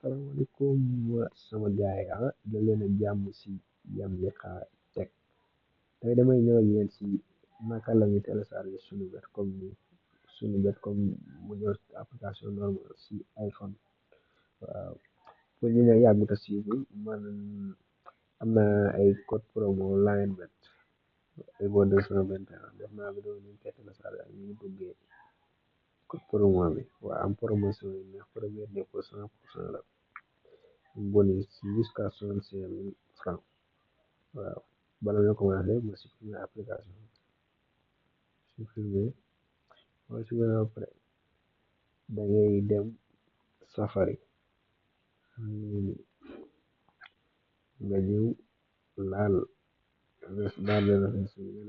Salaamaaleykum sama gaay yi da leen a jàmm si Yam Lifaa Tech tey damay ñëw ak yéen si naka la ñuy télécharger Sunubet comme mu ñëw application normal si iPhone. Waaw pour ñu ne yàggut a siiwul man am na ay code promo Lion Bet Ebo 221 def naa vidéo ni ñu koy télécharger ak ni ñu duggee code promo bi. Waaw am promotion yi neex premier dépôt 100% la. Bonus jusqu'à 65 000 francs. Waaw bala nga commencé ma supprimer application supprimer boo supprimer ba pare da ngay dem Safari nga ñëw laal recherche nga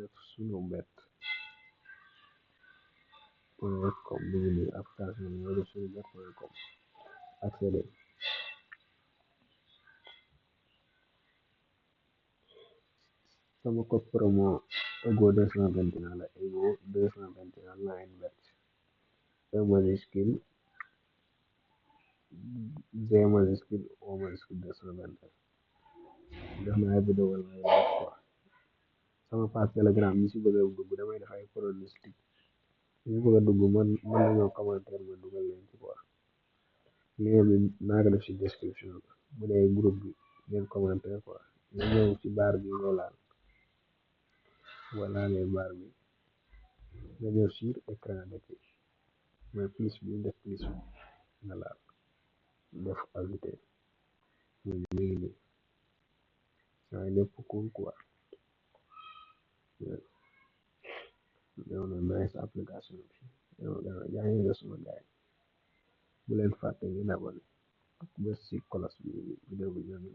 def sunubet.com bi ngi nii application bi nga def sunubet.com accéder sama code promo Ego 221 la Ego 221 Lion Bet E majuscule G majuscule O majuscule 221 def naa ay vidéo Lion Bet quoi sama page telegram ñi si bëgg a dugg damay def ay pronostic ñu bëgg a dugg mën nañoo commentaire ma dugal leen ci quoi lien bi naa ko def si description bi bu dee groupe bi ngeen commentaire quoi nga ñëw ci baar bi nga laal boo laalee baar bi nga ñëw sur écran d'accueil mooy plus bi def plus bi nga laal def ajouter mu ngi nii waaye lépp cool quoi yow na nice application bi yow yaa ngi def suma gaay bu leen fàtte ngeen abonné ak bës si kolos bi vidéo bi ñoo ngi